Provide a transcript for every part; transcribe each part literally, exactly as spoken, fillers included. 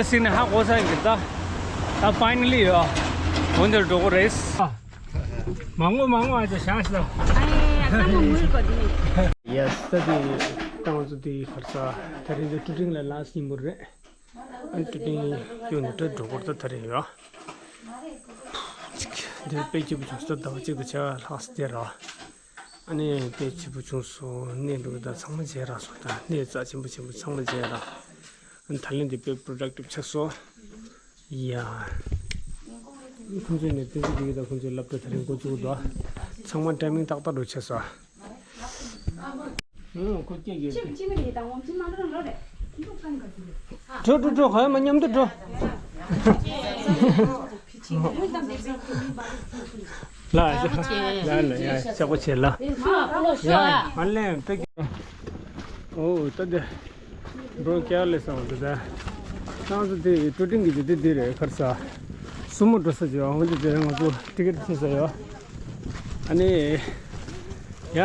སིང་ནས་ཧ་གོ་ས་ཡིན་གི་ད། ད་ཕའི་ནལ་ལི་ཡོད། འོ་འདིར་འགྲོ་གི་རེད། མང་པོ་མང་པོ་ཨ་ཅག་བཞག་ཤག་ཨ་ཡ་ཡ་ས་མ་མུལ་གོ་དེ། ཡ་ས་དེ་ཏང་ཚོ་དེ་ཁར་ས་ད་རིང་དེ་ཀྲུ་ཀྲིང་ལ་ལ་སི་ཉིན་མོ་རེད། ཨ་ཀྲུ་ཀྲིང་གཡུག་ནས་ཏྲ་འགྲོ་གོ་ད་ད་རིང་ཡོད། འདིར་དཔེ་སྐྱིད་པོ་བྱུང་སོང་ཟླ་བ་གཅིག་དང་ཕྱེད་ཀ་ལྷག་ཙམ་བསྡད་ར། ཨ་ནི་དཔེ་སྐྱིད་པོ་བྱུང་སོང་། གནས་འགྲོ་གི་ད་ཚང་མ་མཇལ་རག་སོང་། ད་གནས་རྩ་ཆེན་པོ་ཆེན་པོ་ཚང་མ་མཇལ་རག་ཨ་ནི་ད་ལན་འདི་དཔེ་པྲོ་ཌག་ཊིབ་ཆགས་སོང་། ཡ། ཁོང་ཚོས་ནས་བསྟན་འཛིན་འདི་གི་ད་ཁོང་ཚོས་སློབ་གྲྭ་དེ་རིང་འགོ་བཙུགས་འདུག་ཚང་མ་ཊའི་མིང་ཏག་ཏག་འགྲོ་ཆགས་སོང་། ཨུ་ཁོ་སྐད་རྒྱག་གི། འགྲོ་འགྲོ་འགྲོ། ག་ཡ་མ་མཉམ་དུ་འགྲོ། ལ་ལ་ལ་ཡ་ཤག་པོ་བྱེད་ལ། ཡ་མ་ལེན་པེ། ཨོ་ད་དེ། འགྲོ་སྐྱར་ལས་སང་དེ་ད། ང་ཚོ་དེ་ཀྲུ་ཀྲིང་གི་ཇུ་དེ་དེ་རེད་ཁར་ས། སུ་མོ་འགྲོ་ས་ཇུ་ཨ་འོན་ཏེ་དེ་ང་ཚོ་ཊི་ཀེ་ཊི་ཐོན་ས་ཡོད། ཨ་ནི། ཡ།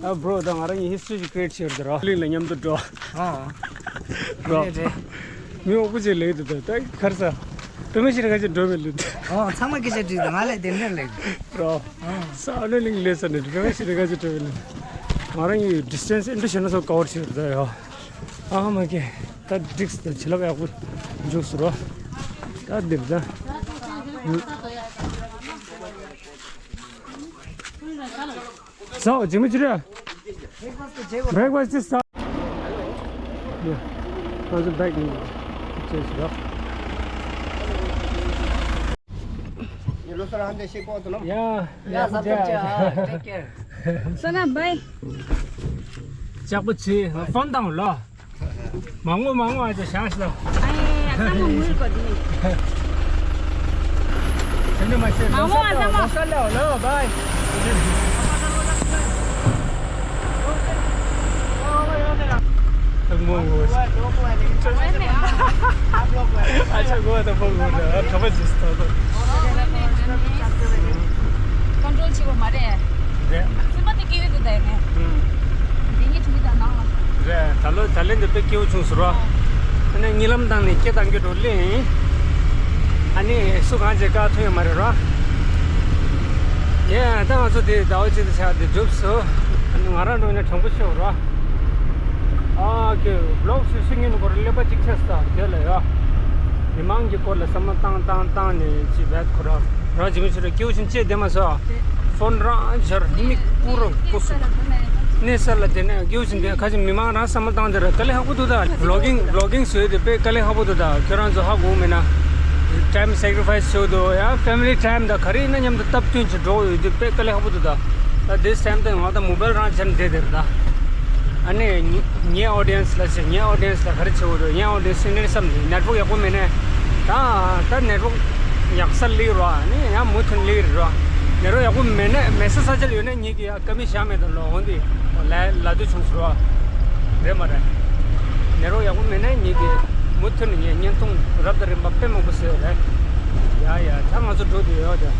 ཨ་བྲོ་ད་ང་རང་གི་ཧི་སི་ཊོ་རི་ཞིག་ཀི་རི་ཨེ་ཊི་བྱེད་རྒྱུ་རེད། གླིང་ལ་མཉམ་དུ་འགྲོ། ཨོ། འགྲོ། རེད་རེད། མི་འོག་པོ་ཅིག་ལེགས་འདུག་ད་ད་ཁར་ས། ཀྲུ་མི་ཤི་ར་ཁ་ཅིག་འགྲོ་མི་ལུས། ཨོ་ཚང་མ་སྐད་ཆ་དྲིས་ད་ང་ལ་དེ་འདྲ་ལེགས། འགྲོ། ཨོ། ས་ཨ་ལོ་གླིང་ལས་ས་ནས་ཀྲུ་མི་ཤི་ར་ཁ་ཅིག་འགྲོ་མི་ལུས། ང་རང་གི་ཌི་སི་ཊེན་སི་ཨེ་འདྲ་བྱས་ན་སོ་ཀ་བར་བྱེད་རྒྱུ་ད་ཡོད། ཨ་མ་ཀེ། ད་འགྲིགས་ད་བྱིན་རླབས་ཡག་པོ་འཇུག་སོང་རོ། ད་འདིར་ད། ཟ་འོ་ཇི་མ་ཇི་རེད། བྷེ་རེག་ཕ་སི་ཊི་ཟ། ཡ། ང་ཚོ་བྷེག་ནས་བྱས་ཤིག་རོ། ཡ། ཡ། བསོད་ནམས་བྷའི། ལྕགས་པོ་ཆེ་ཕོན་བཏང་ལོ། མང་པོ་མང་པོ་ཨ་ཅག་བཞག་ཤི་ལ། ཨ་ཡ་ཡ་ས་མ་མུལ་གོ་དེ། དེ་འདྲ་མ་བྱེད། མང་པོ་ཨ་ས་མ། ལོ་ས་ལ་ལོ་བྷའི། ཐུག་མོ་ངོ་། ཨ་ཅག་ངོ་ད་མོ་ངོ་ད་གྲོ་མ་ཇི་སྟོ་དོ། ཀོན་ཊོལ་བྱེད་པ་མ་རེད། རེད། སེམས་པ་དེ་སྐྱིད་པོ་འདུག་ད་ཡིན་ནས། ཧུམ། དེ་ངས་ཁྲིད་ཀྱི་ད་ནང་ལ། རེད། ད་ལོ་ད་ལན་འདི་དཔེ་སྐྱིད་པོ་བྱུང་ཟེར་བ། ཨ་ནི་གཉིད་ལམ་བཏང་ནས་སྐད་བཏང་རྒྱུ་འགྲོ་ལེ་ཡིན། ཨ་ནི་སུ་གང་ཅིག་བཀག་ཐུབ་ཡོད་མ་རེད་ར། ཡེ་ད་ང་ཚོ་དེ་ཟླ་བ་གཅིག་ཏུ་ཆགས་དེ་གྲུབ་སོང་། ཨ་ནི་ང་རང་འགྲོ་ན་དྲང་པོ་ཤོད་ར། ཨ་ཀེ་བི་ལོག་སུ་སུ་ཉིན་གོ་ར་ཀླད་པ་གཅིག་ཆགས་ས་དེ་ལ་ཡ། མི་མང་གི་སྐོར་ལ་བསམ་བློ་བཏང་བཏང་བཏང་ནས་ཅི་བེད་ཁོ་ར་རང་ཇི་མི་ཆུ་ར་སྐྱེའུ་ཆུན་བཅད་དེ་མ་སོ། ཕོན་རང་ཇར་མིག་པུ་ར་པུ་སུ། གནས་ས་ལ་དེ་ནས་སྐྱེའུ་ཆུན་དེ་ཁ་ཅིག་མི་མང་རང་བསམ་བློ་བཏང་དེ་ར་དཀའ་ལས་ཁག་པོ་འདུག་ད་བི་ལོག་གིང་བི་ལོག་གིང་བཟོས་དེ་དཔེ་དཀའ་ལས་ཁག་པོ་འདུག་ད་ཁྱོད་རང་ཚོ་ཧ་གོ་མེད་ན། ཊའིམ་སེ་ཀ་རི་ཕའི་སི་བྱེད་དུ་ཡ་ཕེ་མི་ལི་ཊའིམ་ད་ག་རེ་ཡིན་ན་མཉམ་དུ་སྟབས་བསྟུན་གྱིས་འགྲོ་ཡོད་དུས་དཔེ་དཀའ་ལས་ཁག་པོ་འདུག་ད་ད་དེ་སེམས་དེ་ང་ད་མོ་བལ་རང་ཆེན་བསྡད་དེ་ར་ད། ཨ་ནི་ངའི་ཨོ་ཌི་ཡན་སི་ལ་ཟེར། ངའི་ཨོ་ཌི་ཡན་སི་ལ་ག་རེ་བྱེད་དགོས་འདུག་ངའི་ཨོ་ཌི་ཡན་སི་ཨིན་ཌི་ཡན་བསམ་ནས་ནེཊ་ཝརཀ་ཡག་པོ་མེད་ནས། ད་ད་ནེཊ་ཝརཀ་ཡག་ས་སླེབས་རོགས། ཨ་ནི་ཡང་མུ་མཐུད་སླེབས་རོགས། ནེཊ་ཝརཀ་ཡག་པོ་མེད་ནས་མེད་ས་ས་ཆ་ལ་ཡོད་ནས་ངེད་ཀྱི་ཡ་ཀ་མི་བཞག་མེད་དང་ལོ་འོན་ཏེ་ལ་ལ་དུ་བྱུང་ཟེར་བ་རེད་མ་རེད། ནེཊ་ཝརཀ་ཡག་པོ་མེད་ནས་ངེད་ཀྱི་མུ་མཐུད་ནས་ངས་བརྙན་ཐུང་རབ་དང་རིམ་པ་དཔེ་མང་པོ་བཟོས་ཡོད་རེད། ཡ་ཡ་ད་ང་ཚོ་འགྲོ་དུས་ཡོད་ཀྱང་།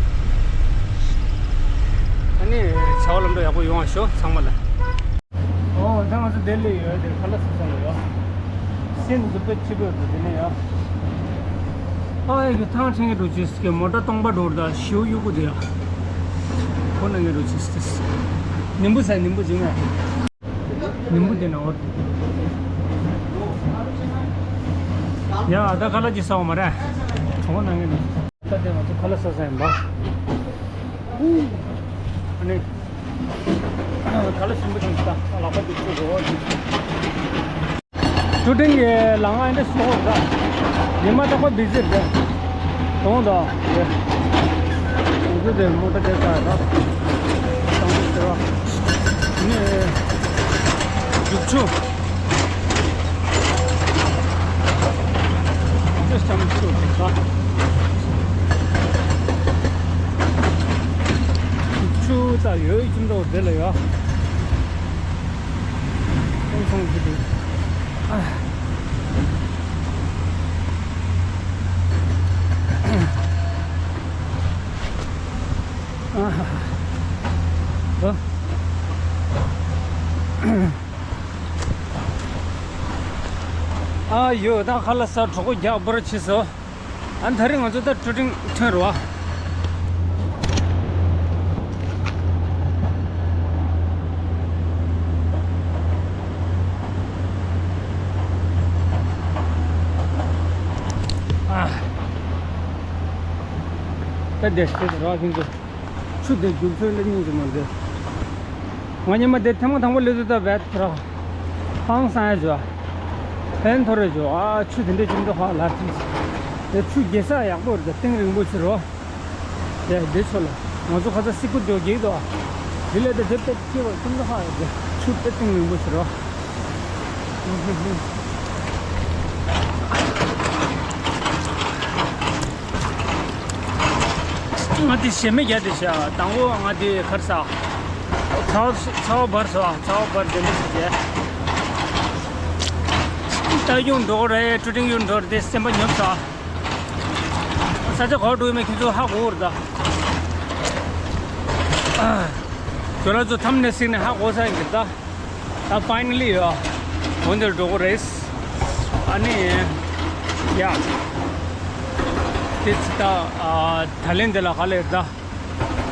ཨ་ནི་བྱ་བ་ལམ་འགྲོ་ཡག་པོ་ཡོང་བ་ཤོག་ཚང་མ་ལ། ཨོ་ད་ང་ཚོ་ལྡི་ལི་ཡོད་དེ་ཁ་ལག་ཟ་ས་ལ་ཡོད། སེམས་འཛུམ་པའི་ཕྱི་པོ་འདུག་དེ་ནས་ཡ། ཨ་ཡ་གི་ཐང་ཆེན་གྱི་འགྲོ་ཅིས་ཀྱི་མོ་ཊ་སྟོང་པ་འགྲོ་ར་ད་ཞེའུ་གཡུག་གུ་དེ་ཡ། ཁོ་ན་ངའི་འགྲོ་ཅིས་ཏེ། ནིམ་བུ་ཟ་ནིམ་བུ་ཇི་མ། ནིམ་བུ་དེ་ན་འོ། ཡ་ད་ཁ་ལག་ཅིག་ཟ་འོ་མ་རེད། གྲོང་ན་ངའི་འགྲོ་ཅིས། ད་དེ་ང་ཚོ་ཁ་ལག་ཟ་ས་ཡིན་པ། ཨ་ནི། ཁ་ལག་ཞིམ་པོ་ཞིག་ད་ལག་པ་དེ་ཚོ་རོ། ཀྲུ་ཀྲིང་གི་ལམ་ཁ་འདི་སོ་ད། ཉི་མ་རྟག་པར་བི་ཟི་རེད། གྲོང་དང་རེད། ང་ཚོ་དེ་མོ་ཊ་དེ་ད་ད། གྲོང་དེ་ཟེར་བ། ནི། རྒྱུག་ཆུ། ཅི་ཙམ་ཆུ་དེ་ད། ཆུ་ད་ཡོད་ཀྱིན་འདུག་དེ་ལ་ཡ། ཨོ་ཚང་གི་དེ། ཨ། ཨ། ཨ། ཡོད། ད་ཁ་ལག་ཟ། གྲོགས་པོ་རྒྱག་པར་བྱས་སོང་། ཨ་ནི་ད་རེས་ང་ཚོ་ད་ཀྲུ་ཀྲིང་ཐོན་རོགས། ཨ། ད་འདི་ཤེས་རོགས་ཁྱེད་ཚོ། ཆུ་དེ་རྒྱུག་ཚོད་ལ་སྙིང་རྗེ་མ་འདོད། ང་ཉི་མ་དེ་ཐེངས་མ་དང་པོ་སླེབས་དུས་ད་བད་ར། ཧང་སང་ཡ་བྱོས། ཕན་ཐོགས་རེ་བྱོས། ཨ་ཆུ་དེ་འདྲ་ཅིག་འདུག་ཧ་ལ་ཐིག་དེ་ཆུ་རྒྱས་ས་ཡག་པོ་རེད། ད་གཏིང་རིང་པོ་ཕྱིར་རོ། ཡ་དེ་ཆོ་ལ། ང་ཚོ་ཁ་ཚ་སི་ཀུ་འདོད་རྒྱག་དོ། དེ་ལས་ད་དེབ་ཏེ་སྐྱེ་བ་ཀུན་ཏུ་ཧ་ཡོད་དེ། ཆུ་དེ་གཏིང་རིང་པོ་ཕྱིར་རོ། ང་དེ་ཞེ་མེད་རྒྱ་དེ་བྱ། དང་པོ་ང་དེ་ཁར་ས། ཚ་བ་ཚ་བ་འབར་སོ། ཚ་བ་འབར་དེ་འདྲ་ཞིག་བྱས། ད་ཡུང་འགྲོ་རེད། ཀྲུ་ཀྲིང་ཡུང་འགྲོ་རེད། དེ་སེམས་པ་ཉོབ་སོ། ས་ཆ་ག་འགྲོ་ཡོད་མེད་ཁྱེད་ཚོ་ཧ་གོ་རེད་ད། ཁྱོད་རང་ཚོ་ཐམ་ནས་གཟིགས་ནས་ཧ་གོ་ས་ཡིན་གྱི་ད། ད་ཕའི་ནལ་ལི་ཡ། འོ་འདིར་འགྲོ་གི་རེད། ཨ་ནི། ཡ། དེ་ཚེ་ད། ཨ། ད་ལན་འདི་ལ་ག་ལེར་ད།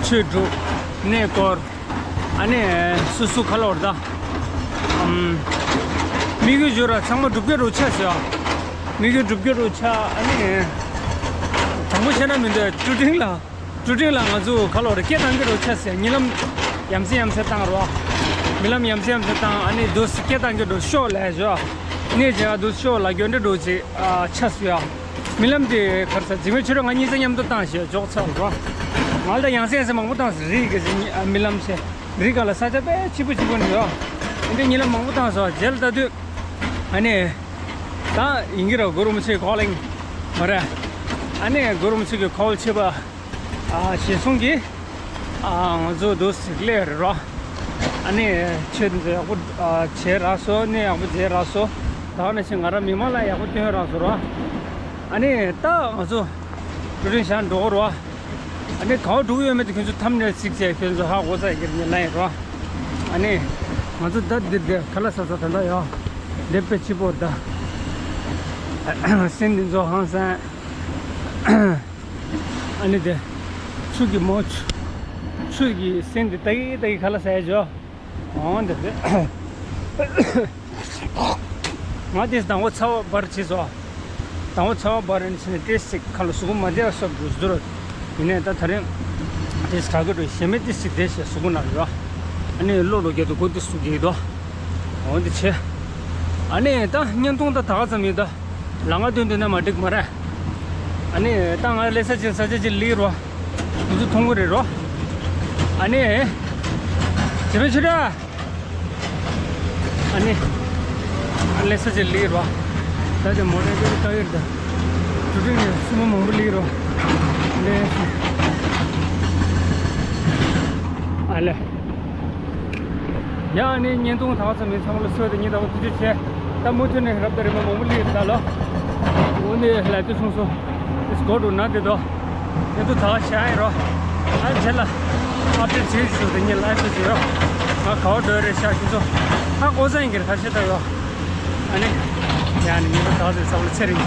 ཆོས་སྒྲུབ། གནས་སྐོར། ཨ་ནི། སུ་སུ་ཁ་ལོར་ད། ཨམ། དམིགས་ཡུལ་བརྗོད་ར་ཚང་མ་སྒྲུབ་ཀྱི་རུ་ཆ་ཟེར། དམིགས་ཡུལ་སྒྲུབ་ཀྱི་རུ་ཆ། ཨ་ནི། དྲང་པོ་བཤད་ན་མི་འདོད། ཀྲུ་ཀྲིང་ལ། ཀྲུ་ཀྲིང་ལ་ང་ཚོ་ཁ་ལོ་རེ་སྐད་བཏང་གི་རོ་ཆ་ཟེར། རྨི་ལམ་ཡ་མཚན་ཡ་མཚན་བཏང་རོ། རྨི་ལམ་ཡ་མཚན་ཡ་མཚན་བཏང་། ཨ་ནི་དུ་སི་སྐད་བཏང་གི་འགྲོ་ཤོག་ལས་ཞོ། གནས་བྱས་དུ་ཤོག་ལ་གྱོན་འདྲེ་འགྲོ་ཅིག་ཨ་ཆ་སུ་ཡ། རྨི་ལམ་དེ་ཁར་ས་འཇིགས་མེད་ཆོས་སྒྲོན་ང་གཉིས་ས་མཉམ་དུ་བཏང་ཞེས་འཇོག་ཚར་རོ། ང་ལ་ཡང་སེ་ཡང་སེ་མང་པོ་བཏང་ཟེར་རིག་གི་ཟེར། རྨི་ལམ་ཟེར་རིག་ག་ལ་ས་ཆ་དཔེ་ཆི་པོ་ཆི་པོ་འདྲ་ཡོད། འདི་རྨི་ལམ་མང་པོ་བཏང་སོ་རྗེས་ལ་ལྟ་དུས། ཨ་ནི། ད་ཡིན་གྱི་ར་གུ་རུ་མི་ཚེ་ཁོ་ལིང་མ་རེད། ཨ་ནི་གུ་རུ་མི་ཚེ་གི་ཁོལ་ཆེ་བ། ཨ་ཞེ་སོང་གི། ཨ་ང་ཚོ་དུ་སིག་ལེ་རེད་རོ། ཨ་ནི་ཆེད་དུ་ཡག་པོ་ཨ་བྱས་རག་སོ། ནི་ཡག་པོ་བྱས་རག་སོ། ད་ནི་ཆེ་ང་རང་མི་མང་ལ་ཡག་པོ་སྟོན་རག་སོ་རོ། ཨ་ནི་ད་ང་ཚོ་ཀྲུ་ཀྲིང་ཞང་འགྲོ་གི་རོ། ཨ་ནི་ག་བ་འགྲོ་གི་ཡོད་མེད་དེ་ཁྱོད་ཚོ་ཐམ་ནས་གཟིགས་བྱས་ཁྱོད་ཚོ་ཧ་གོ་ས་ཡི་གེར་ཉན་ལ་ཡིན་རོ། ཨ་ནི་ང་ཚོ་ད་འདིར་བསྡད་ཁ་ལག་ཟ་ས་ད་ལྟ་ཡོད། འདི་དཔེ་ཆི་པོ་ད། སེམས་འདི་ཚོ་ཧང་སང་། ཨ་ནི་དེ། ཆུ་གི་མོ་ཆུ། ཆུ་གི་སེམས་འདི་ལྟ་གི་ལྟ་གི་ཁ་ལག་ཟ་ཡ་ཇོ། འོང་འདི་དེ། ང་དེ་དང་པོ་ཚ་བ་འབར་བྱས་སོ། དང་པོ་ཚ་བ་འབར་ནས་ཕྱིན་ནས་ཏེ་སིག་ཁ་ལ་གཟུགས་པོ་མ་བདེ་བ་སོགས་འགྲོ་ཟུར། ཡིན་ནས་ད་ད་རིང་ཏེ་སི་དྲག་གི་འགྲོ། ཞེ་མེད་ཏེ་སིག་བདེ་ཞེས་གཟུགས་པོ་ན་རེད་བ། ཨ་ནི་བློ་ལོ་རྒྱ་དུ་གོ་ཏེ་སུ་གེ་དོ། འོ་འདི་བྱས། ཨ་ནི་ད་བརྙན་ཐུང་ད་ད་ག་ཙམ་ཡིན་ད། ལ་ང་དོན་དོན་ན་མ་འགྲིག་མ་རེད། ཨ་ནི་ད་ང་ལས་ས་ཅན་ས་ཆ་ཅིག་ལིག་རོ། འདི་ཚོ་མཐོང་གི་རེད་རོ། ཨ་ནི། ཇེ་མེ་ཆུ་ར། ཨ་ནི། ཨ་ལས་ས་ཅིག་ལིག་རོ། ད་དེ་མོ་ཊ་དེ་ལྟ་ཡོད་ད། ཀྲུ་ཀྲིང་ནས་སུ་མོ་མང་པོ་ལིག་རོ། ལས་སུ། ཨ་ལས། ཡང་ནི་བརྙན་ཐུང་ད་ག་ཙམ་མིན་ཚང་མ་ལ་གསོལ་དེ་ཉིན་ད་བ་ཐུགས་རྗེ་ཆེ། ད་མུ་མཐུད་ནས་རབ་དང་རིམ་པ་མང་པོ་ལས་ད་ལོ། འོ་ནི་ལ་དུ་སོང་སོ། ཨིས་གོ་འགྲོ་ན་དེ་དོ། ཡ་དུ་ད་བ་བྱ་ཡིན་རོ། ཨ་རྗེས་ལ་ཨབ་ཌེཊ་བྱེད་ཞུ་དེ་ཉིན་ལ་དུ་བྱེད་རོ། ང་ག་བ་འགྲོ་རེད་ཤག་ཁྱེད་ཚོ། ཧ་གོ་ས་ཡིན་གྱི་རེད་ཁ་ཤས་ད་ཡོ། ཨ་ནི། ཡང་ནི་ཉིན་ད་ག་ཙམ་བསམ་བློ་ཚེ་རིང་།